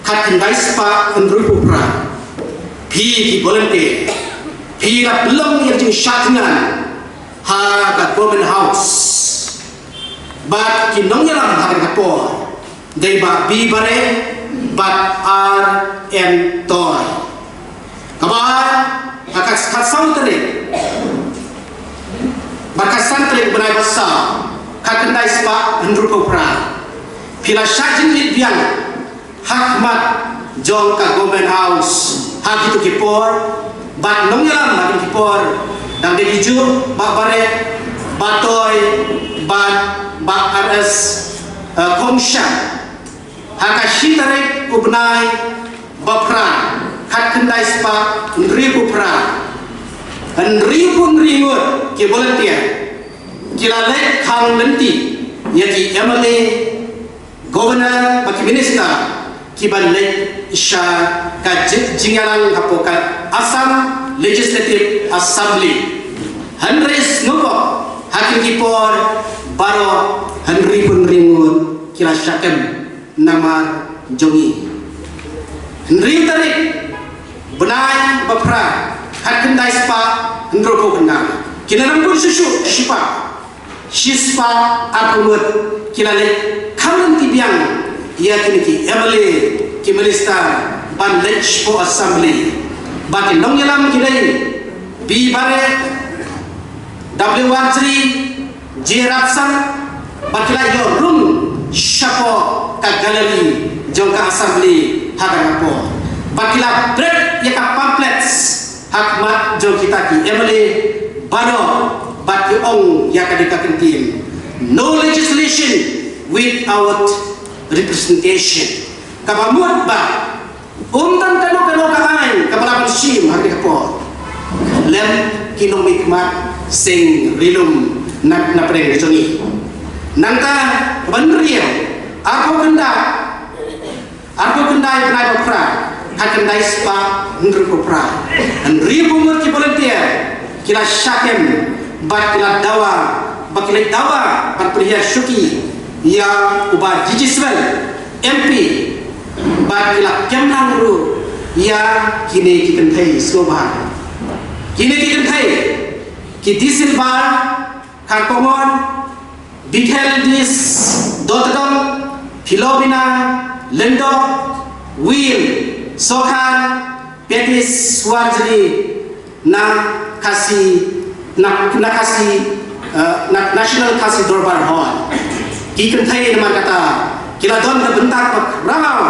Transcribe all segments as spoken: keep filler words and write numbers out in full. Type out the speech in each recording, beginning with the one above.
Khatkhyndai spah hynriewphew phra. Phi ki volunteer, phi la pynlong ïa ka jingshad thngan ha ka Government House. Bad ki nongïalam ha kane ka por dei Bah B Bareh bad R M Toi. Kaba ha ka khatsaw tarik bad ka san tarik bnai ba saw, khatkhyndai spah hynriewphew phra, phi la shah jingmut biang ha khmat jong ka Government House ha kito ki por, bad nongïalam ha kito ki por dang dei ki juh, Bah Bareh, Bah Toi, bad Bah R S, eh, Khongshan. Ha ka shi tarik u bnai ba phra, khatkhyndai spah hynriewphew phra, hynriewphew hynriew ngut ki volunteer ki la leit khang lynti ïa ki M L A, Governor bad ki Minister kiba leit sha ka ji-, jingïalang hapoh ka Assam Legislative Assembly. Hynrei sngewbha ha kine ki por baroh hynriewphew hynriew ngut ki la shah kem namar jong ngi. Hynriew tarik bnai ba phra, khatkhyndai spah hynriewphew khyndai, ki nongïalam shuh shuh shispah, shispah arphew ngut ki la leit khang lynti biang ïa kine ki M L A, ki Minister ban leit shapoh Assembly. Bad ki nongïalam ki dei B Bareh, W Warjri, J Ratsang, bad ki la ïoh rung shapoh ka gallery jong ka Assembly ha kane ka por. Bad ki la bret ïa ka pamphlets ha khmat jong kita ki M L A baroh, bad ki ong ïa kane ka kyntien: "No legislation without representation." Kaba mut ba ym don kano kano ka aiñ kaba lah ban shim ha kane ka por lem ki nongmihkhmat seng ri lum na, na pdeng ka jong ngi. Nangta kaba hynriew, arphew khyndai, arphew khyndai bnai ba phra, khatkhyndai spah hynriewphew phra, hynriewphew ngut ki volunteer ki la shah kem bad ki la dawa, bad ki la dawa ban pynhiar shuki ïa u Bah G G Swell, M P, bad ki la kem lang ruh ïa kine ki kynthei sngewbha. Kine ki kynthei ki Disilbar Kharkongor, Bithel Dis Dotdong, Philomena Lyngdoh, Will Sokhar, Petis Warjri, na Khasi, na, na Khasi, eh, na National Khasi Dorbar Hall. Ki kynthei namar kata ki la don ka bynta kaba khraw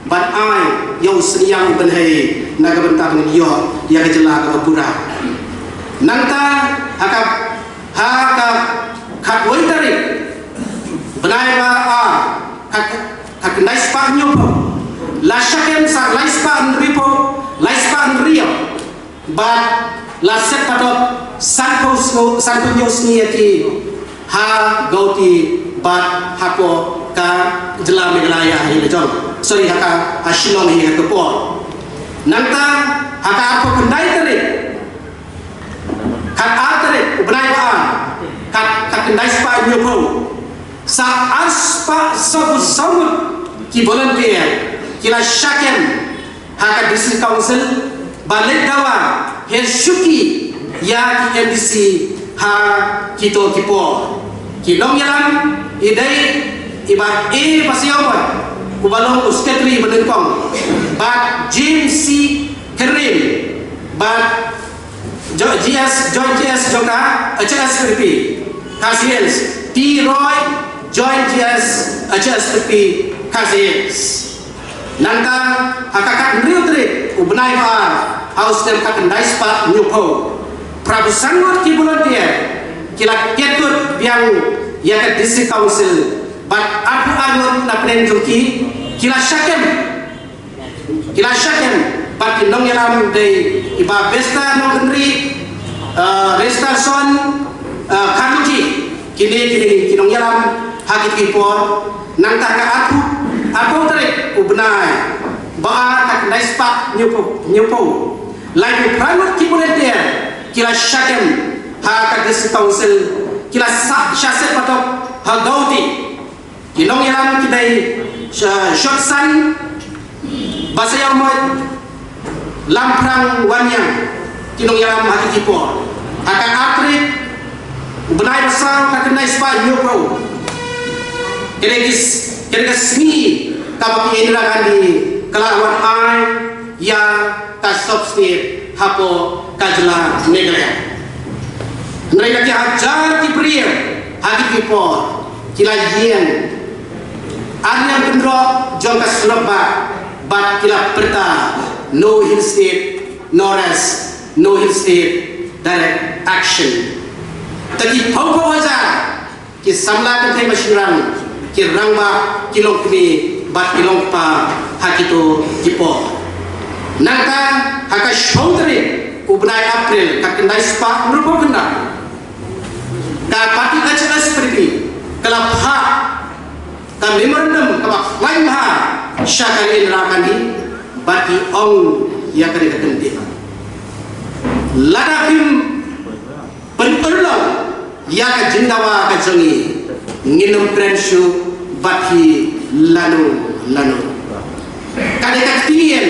ban ai ïa u synñiang u bynhei na ka bynta ban ïoh ïa ka jylla kaba pura. Nangta ha ka, ha ka khatwei tarik bnai ba ar, ka, khatkhyndai spah hynñiewphew, la shah kem sa lai spah hynriewphew, lai spah hynriew. Bad la set patot sanphew sngi, sanphew hynñiew sngi ïa ki ha Guwahati bad hapoh ka jylla Meghalaya hi la jong. Sorry, ha ka, ha Shillong hi ha ka por. Nangta ha ka arphew khyndai tarik, khat ar tarik u bnai ba ar, khat, khatkhyndai spah hynñiewphew, sa ar spah sawphew saw ngut ki volunteer ki la shah kem ha ka District Council ba leit dawa hiar shuki ïa ki M D C ha kito ki por. Ki nongïalam i dei i Bah A Basaiawmoit uba long u Secretary ba nyngkong, bad James C Kyriem, bad Jo-, G S, Joint G S jong ka H S P D P Khasi Hills, T Roy, Joint G S H S P D P Khasi Hills. Nangta ha ka khathynriew tarik u bnai ba ar ha u snem khatkhyndai spah hynñiewphew, phraphew san ngut ki volunteer ki la kietkut biang ïa ka District Council bad arphew ar ngut na pdeng jong ki ki la shah kem. Ki la shah kem bad ki nongïalam dei i Bah Bester Nongkynrih, eh, Resterson, eh, Kharlukhi. Kine, kine ki nongïalam ha kito ki por. Nangta ha ka arphew, arphew tarik u bnai ba ar, khatkhyndai spah hynñiewphew, hynñiewphew, laiphew phra ngut ki volunteer ki la shah kem ha ka District Council, ki la sa-, shah set patot ha Guwahati. Ki nongïalam ki dei, eh, Shotsan, Ba sa ïa mut lam phrang wan ïa ki nongïalam ha ki por. Ha ka artrik u bnai ba saw ka khyndai spah hynñiew phew. Kane ki s-, kane ka sngi kaba ka Indira Gandhi ka la wan ai ïa ka sop state hapoh ka jylla Meghalaya. Hynrei da ki hajar ki briew ha ki por ki la ïeng ar niam kyndroh jong ka surok ba bad ki la pyrta, "No Hill State, no rest, no Hill State, direct action." Ta ki phew phew hajar ki samla kynthei mashynrang, ki rangbah, ki longkmie bad ki longkpa ha kito ki por. Nangta ha ka shiphew tarik u bnai April ka khyndai spah hynriew phew khyndai, ka party H S P D P ka la phah ka memorandum kaba khlaiñ bha sha ka Indira Gandhi bad ki ong ïa kane ka kyntien, lada phim pynurlong ïa ka jingdawa ka jong ngi, ngin ym kren shuh bad phi lano lano. Kane ka ktien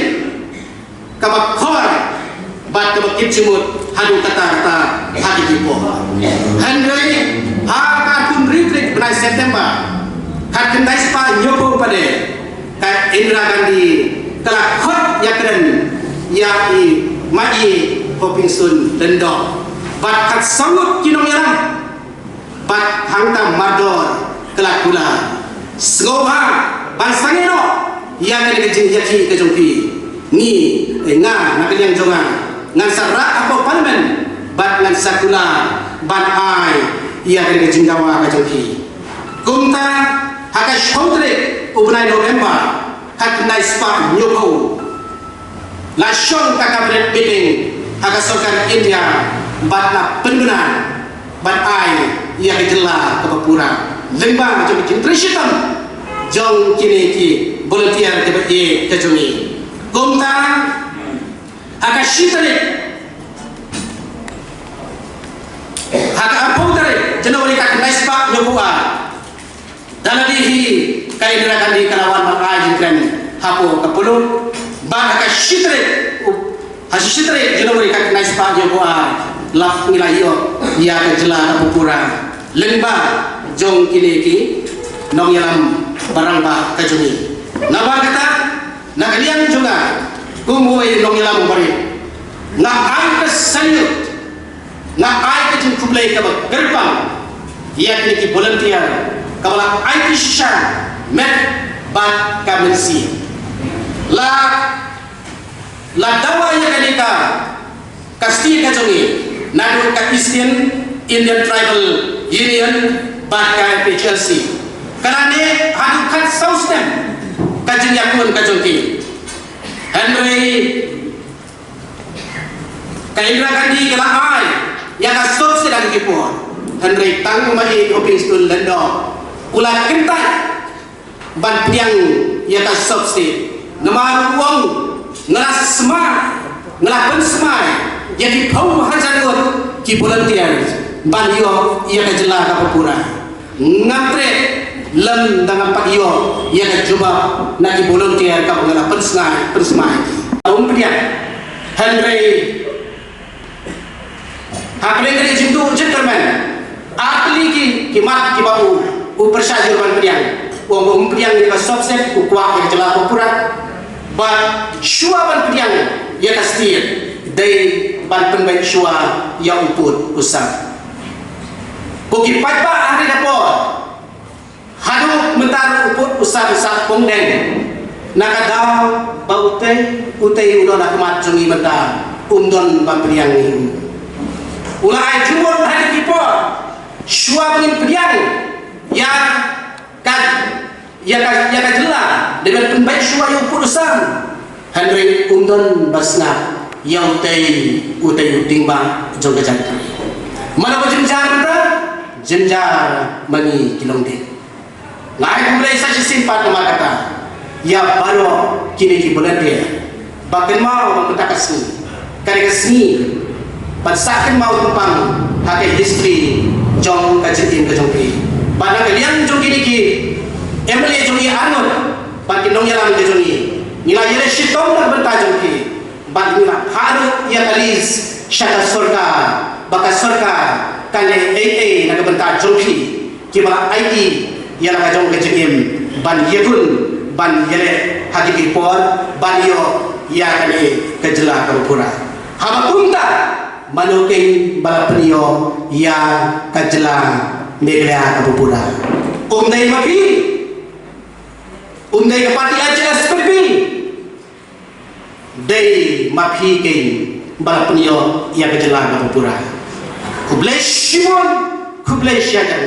kaba khor bad kaba kit jingmut haduh katta katta ha ki por. Hynrei ha ka arphew hynriew tarik bnai September, ka khyndai spah hynñiew phew pat, ka Indira Gandhi ka la khot ïakren ïa i Maiei Hopingsun Lyngdoh bad ka saw ngut ki nongïalam. Bad hangta mardor ka la kular, sngewbha ban sangeh noh ïa kane ka jingïakhih ka jong phi. Ngi, eh, nga na ka liang jong nga ngan sa rah hapoh Parliament bad ngan sa kular ban ai ïa kane ka jingdawa ka jong phi. Kumta ha ka shiphew tarik u bnai November, ka khyndai spah hynñiew phew, la shong ka cabinet meeting ha ka sorkar India bad la pynbna ban ai ïa ka jylla kaba pura lyngba jong ka jingtrei shitom jong kine ki volunteer kiba ïeit ka jong ngi. Kumta ha ka shi tarik, ha ka arphew tarik January ka khyndai spah hynñiew phew ar, da lade hi ka Indira Gandhi ka la wan ban ai jingkren hapoh ka Polo. Bad ha ka shi tarik, ha shi tarik January ka khyndai spah hynñiew phew ar, la ngi la ïoh ïa ka jylla kaba pura lyngba jong kine ki nongïalam ba rangbah ka jong ngi. Naba kata, na ka liang jong nga kum uwei u nongïalam u barit, nga ai ka salute, nga ai ka jingkhublei kaba kyrpang ïa kine ki volunteer kaba la aiti shisha met bad ka mynsiem. La, la dawa ïa kane ka, ka state ka jong ngi naduh ka Eastern Indian Tribal Union bad ka F H L C. Ka la neh haduh khatsaw snem ka jingïakhun ka jong ki. Hynrei ka Indira Gandhi ka la ai ïa ka sop state ha ki por. Hynrei tang u Maiei Hopingsun Lyngdoh u la kyntait ban pdiang ïa ka sop state. Namar u ong, nga la smai, nga la pynsmai ïa ki phew hajar ngut ki volunteers ban ïoh ïa ka jylla kaba pura. Ngam treh lem da ngam pat ïoh ïa ka jubab na ki volunteer kaba nga la pynsngai, pynsmai. Um pdiang. Hynrei ha kane ka jingduh jingkyrmen, ar tylli ki, ki mat kiba u, u pyrshah jur ban pdiang. U ong um pdiang ïa ka sop state, u kwah ïa ka jylla kaba pura. Bad shuwa ban pdiang ïa ka state, dei ban pynbeit shuwa ïa u pud u sam. Ko ki paidbah, ha kane ka por, haduh mynta ruh u pud u sam u sah pongdeng na ka daw ba utei utei u don ha khmat jong ngi mynta um don ba pdiang ïa u. U la ai jingmut ha kine ki por shuwa ba ngin pdiang ïa ka, ïa ka, ïa ka jylla, dei ban pynbeit shuwa ïa u pud u sam. Hynrei um don ba sngap ïa utei utei u dieng ba jong ka jaitbynriew. Mano ba jynjar mynta? Jynjar ma ngi ki longdien. Nga ai khublei sa shisien pat namar kata ïa baroh kine ki volunteer ba kynmaw ba mynta ka sngi ka dei ka sngi ban sa kynmaw kyrpang ha ka history jong ka jingim ka jong phi. Bad na ka liang jong kine ki M L A jong ngi arngut bad ki nongïalam ka jong ngi, Ngi la ïaleh shitom na ka bynta jong phi bad ngi la phah ïa ka list sha ka sorkar ba ka sorkar kan leh ei ei na ka bynta jong phi. Kiba la aiti ïa la ka jong ka jingim ban ïakun ban ïaleh ha kine ki por ban ïoh ïa kane ka jylla kaba pura. Haba kumta mano kein ba la pynïoh ïa ka jylla Meghalaya kaba pura? Um dei ma phi, um dei ka party H S P D P. Dei ma phi kein ba la pynïoh ïa ka jylla kaba pura. Khublei shibun, khublei shihajar.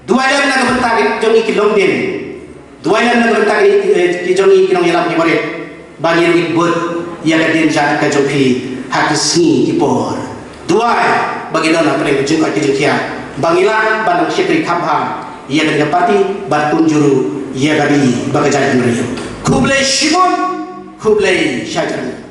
Duwai lem na ka bynta ki jong ngi ki longdien. Duwai lem na ka bynta ki, eh, ki jong ngi ki nongïalam ki barit ba ngin ïoh bud ïa ka dienjat ka jong phi ha ki sngi ki por. Duwai ba ngin don ha pdeng ka jingkoit ka jingkhiah ba ngin lah ban nang shakri kham bha ïa kane ka party bad kumjuh ruh ïa ka ri bad ka jaitbynriew. Khublei shibun, khublei shihajar.